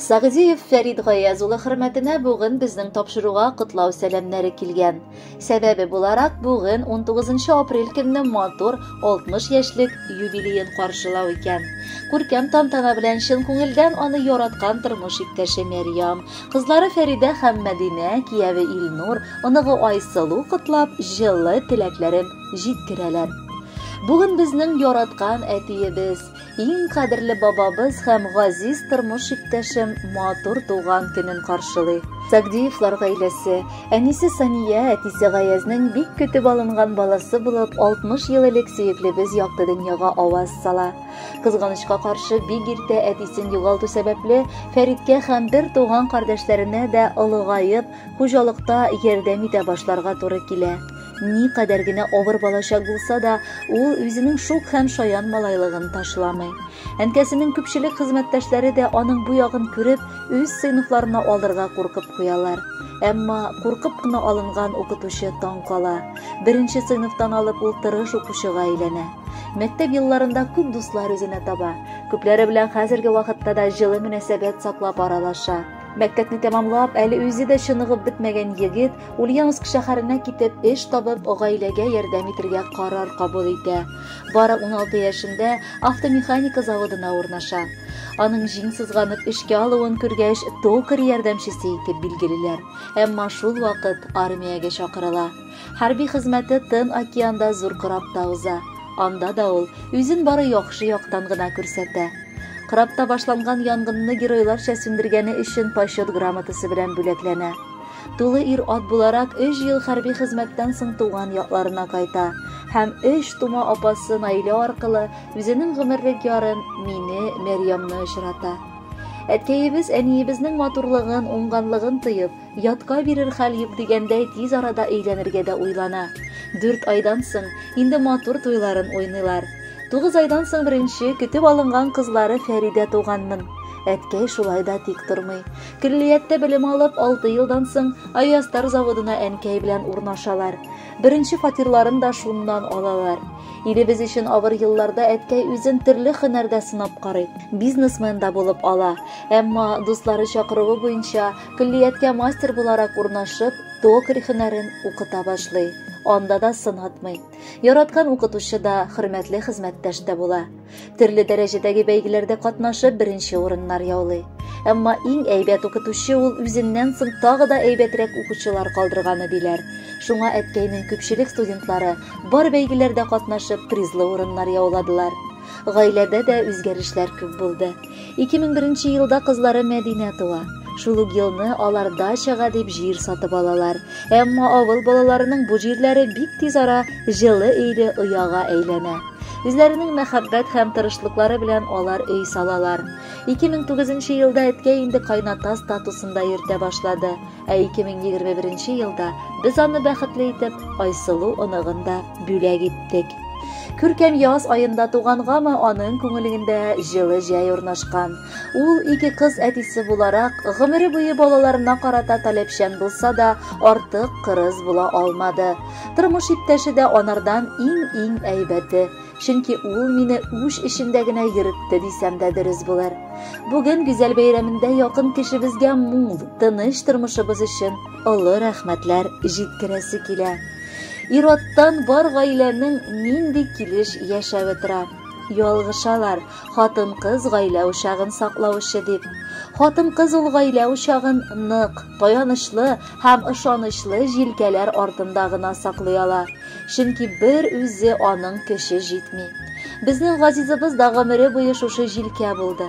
Сәгъдиев Фәрид Гаяз улы хөрмәтенә бүген безнең тапшыруга котлау сәламнәре килгән. Сәбәбе буларак, бүген 19 апрель көнне матур 60 яшьлек юбилеен каршылау икән. Күркәм тантана белән чын күңелдән аны яраткан тормыш иптәше Мәрьям, кызлары Фәридә һәм Мәдинә, кияве Илнур, оныгы Айсылу котлап, җылы теләкләрен җиткерәләр. Бүген безнең яраткан әтиебез, иң кадерле бабабыз һәм газиз тормыш иптәшем матур туган көнен каршылый. Сагдиевлар гаиләсе, әнисе Сания, әтисе Гаязның бик көтеп алынган баласы булып, 60 ел элек сөеклебез якты дөньяга аваз сала. Кызганычка каршы, бик иртә әтисен югалту сәбәпле, Фәриткә һәм бер туган кардәшләренә дә олыгаеп, хуҗалыкта ярдәм итә башларга туры килә. Никадәр генә авыр балачак булса да, ул үзенең шук һәм шаян малайлыгын ташламый. Әнкәсенең күпчелек хезмәттәшләре дә аның бу ягын күреп, үз сыйныфларына алырга куркып куялар. Әмма куркып кына алынган укытучы таң кала. Беренче сыйныфтан алып ул тырыш укучыга әйләнә. Мәктәп елларында күп дуслар үзенә таба. Күпләре белән хәзерге вакытта да җылы мөнәсәбәт саклап аралаша. Мәктәпне тәмамлап, әле үзе дә чыныгып бетмәгән егет Ульяновск шәһәренә китеп, эш табып, гаиләгә ярдәм итергә карар кабул итә. Бары 16 яшендә автомеханика заводына урнаша. Аның җиң сызганып эшкә алуын күргәч, токарь ярдәмчесе итеп билгелиләр. Әмма шул вакыт армиягә чакырыла. Хәрби хезмәте Тын океанда зур корабта уза. Анда да ул үзен бары яхшы яктан гына күрсәтә. Корабта башланган янгынны геройларча сүндергәне өчен почет грамотасы белән бүләкләнә. Тулы ир-ат буларак 3 ел хәрби хезмәттән соң туган якларына кайта һәм өч тума апасы Наилә аркылы үзенең гомерлек ярын мине Мәрьямны очрата. Әткәебез әниебезнең матурлыгын, уңганлыгын тоеп, Ятка бирер хәл юк дигәндәй, тиз арада өйләнергә дә уйлана. Дүрт айдан соң инде матур туйларын уйныйлар. 9 айдан соң беренче көтеп алынган кызлары Фәридә туганмын. Әткәй шулай да тик тормый. Көллияттә белем алып, 6 елдан соң Авиастар заводына әнкәй белән урнашалар. Беренче фатирларын да шуннан алалар. Илебез өчен авыр елларда әткәй үзен төрле һөнәрдә сынап карый. Бизнесмен да булып ала. Әмма дуслары чакыруы буенча көллияткә мастер буларак урнашып, токарь һөнәрен укыта башлый. Анда да сынатмый. Яраткан укытучы да, хөрмәтле хезмәттәш тә була. Төрле дәрәҗәдәге бәйгеләрдә катнашып, беренче урыннар яулый. Әмма иң әйбәт укытучы ул үзеннән соң тагы да әйбәтрәк укучылар калдырганы диләр. Шуңа әткәйнең күпчелек студентлары бар бәйгеләрдә катнашып, призлы урыннар яуладылар. Гаиләдә дә үзгәрешләр күп булды. 2001 елда кызлары Мәдинә туа. Шул ук елны алар дачага дип җир сатып алалар. Әмма авыл балаларының бу җирләре бик тиз ара җылы өйле ояга әйләнә. Үзләренең мәхәббәт һәм тырышлыклары белән алар өй салалар. 2009 елда әткәй инде кайната статусында йөртә башлады. Ә 2021 елда без аны бәхетле итеп Айсылу оныгын да бүләк иттек. Күркәм яз аенда тугангамы, аның күңелендә җылы җәй урнашкан. Ул ике кыз әтисе буларак, гомере буе балаларына карата таләпчән булса да, артык кырыс була алмады. Тормыш иптәше дә анардан иң-иң әйбәте. Чөнки ул мине үш эчендә генә йөртте дисәм дә дөрес булыр. Бүген гүзәл бәйрәмендә якын кешебезгә мул, тыныч тормышыбыз өчен олы рәхмәтләр җиткерәсе килә. Ир-аттан бар гаиләнең нинди килеш яшәве тора. Ялгышалар, хатын-кыз гаилә учагын саклаучы дип. Хатын-кыз ул гаилә учагын нык, таянычлы һәм ышанычлы җилкәләр артында гына саклый ала. Чөнки бер үзе аның көче җитми. Безнең газизыбыз да гомере буе шушы җилкә булды.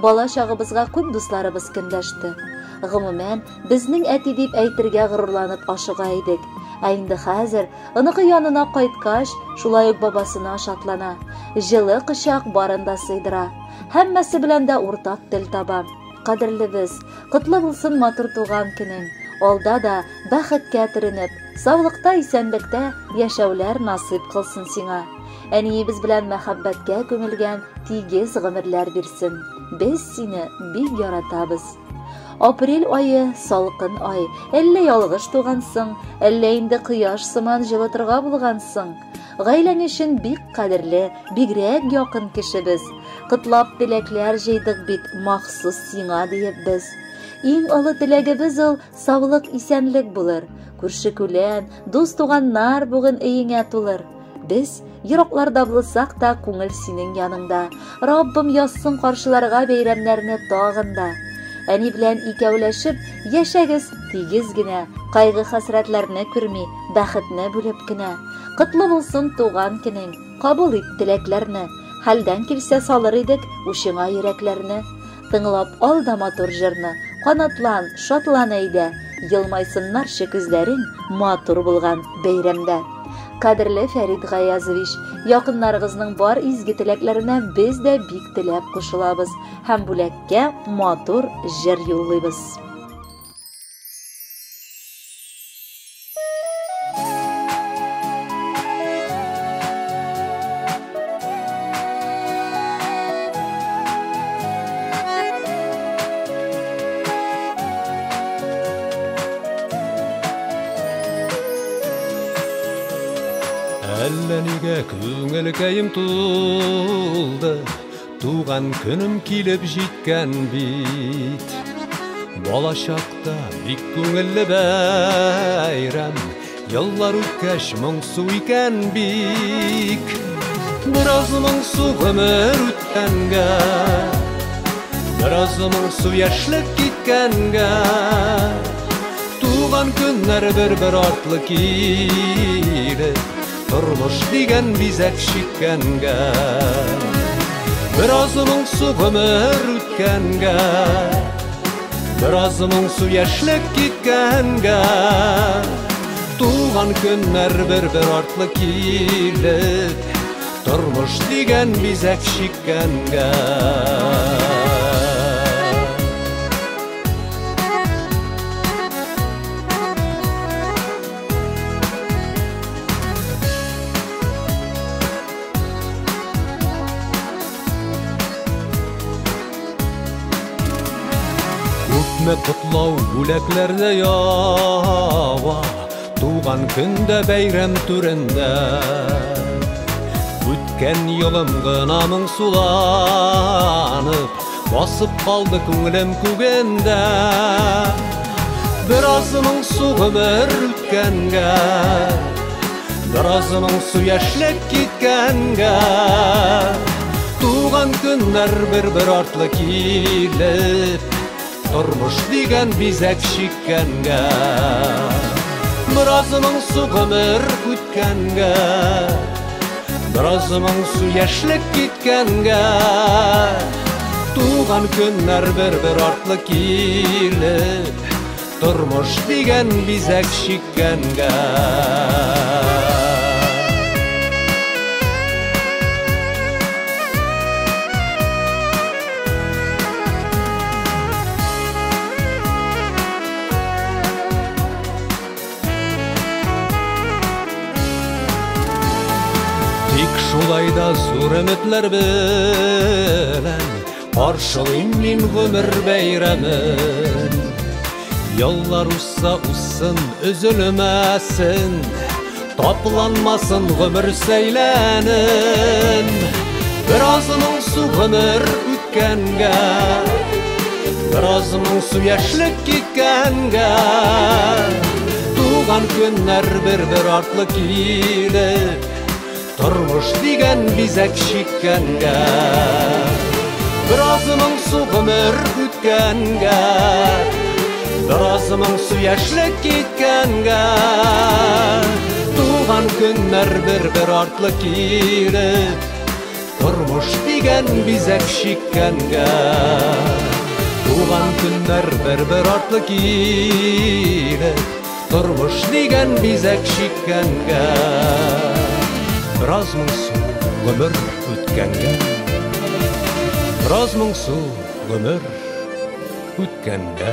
Бала чагыбызга күп дусларыбыз көнләште. Гомумән, безнең әти дип әйтергә горурланып ашыга идек. Ә инде хәзер, оныгы янына кайткач, шулай ук бабасына шатлана. Җылы кочак барын да сыйдыра. Һәммәсе белән дә уртак тел таба. Кадерлебез, котлы булсын матур туган көнең. Алда да бәхеткә төренеп, саулыкта, исәнлектә яшәүләр насыйп кылсын сиңа. Әниебез белән мәхәббәткә күмелгән тигез гомерләр бирсен. Без сине бик яратабыз. Апрель ае салкын ай. Әллә ялгыш тугансың, әллә инде кояш сыман җылытырга булгансың. Гаиләң өчен бик кадерле, бигрәк якын кешебез. Котлап теләкләр җыйдык бит махсус сиңа диеп без. Иң олы теләгебез ул саулык, исәнлек булыр. Күрше-күлән, дус-туганнар бүген өеңә тулыр. Без еракларда булсак та, күңел синең яныңда. Раббым язсын каршыларга бәйрәмнәрне тагын да. Әни белән икәүләшеп яшәгез тигез генә, кайгы-хәсрәтләрне күрми, бәхетне бүлеп кенә. Котлы булсын туган көнең, кабул ит теләкләрне. Хәлдән килсә салыр идек учыңа йөрәкләрне. Тыңлап ал да матур җырны, канатлан, шатлан әйдә, елмайсыннарчы күзләрең матур булган бәйрәмдә. Кадерле Фәрит Гаязович, якыннарыгызның бар изге теләкләренә без дә бик теләп кушылабыз һәм бүләккә матур җыр юллыйбыз. Әллә нигә күңелкәем тулды, Туган көнем килеп җиткән бит. Балачакта бик күңелле бәйрәм, Еллар үткәч моңсу икән бик. Бераз моңсу гомер үткәнгә, Бераз моңсу яшьлек киткәнгә, Туган көннәр бер-бер артлы килеп, Тормыш дигән бизәк чиккәнгә. Бераз моңсу гомер үткәнгә, Бераз моңсу яшьлек киткәнгә, Туган көннәр бер-бер артлы килеп, Тормыш дигән бизәк чиккәнгә. Күпме котлау бүләкләр дә ява, Туган көндә бәйрәм түрендә. Үткән юлым гына моңсуланып, Басып калды күңелем күгендә. Бераз моңсу гомер үткәнгә, Бераз моңсу яшьлек киткәнгә, Туган көннәр бер-бер артлы килеп, Тормыш дигән бизәк чиккәнгә. Бераз моңсу гомер үткәнгә, Бераз моңсу яшьлек киткәнгә, Туган көннәр бер-бер артлы килеп, Тормыш дигән бизәк чиккәнгә. Тик шулай да зур өметләр белән Каршылыйм мин гомер бәйрәмен. Еллар узса узсын, өзелмәсен, Тапланмасын гомер сәйләнен. Бераз моңсу гомер үткәнгә, Бераз моңсу яшьлек киткәнгә, Туган көннәр бер-бер артлы килеп, Тормыш дигән бизәк чиккәнгә. Бераз моңсу гомер үткәнгә, Бераз моңсу яшьлек киткәнгә, Туган көннәр бер-бер артлы килеп, Тормыш дигән бизәк чиккәнгә. Туган көннәр бер-бер артлы килеп, Тормыш дигән бизәк чиккәнгә. Бераз моңсу гомер үткәнгә, Бераз моңсу гомер үткәнгә.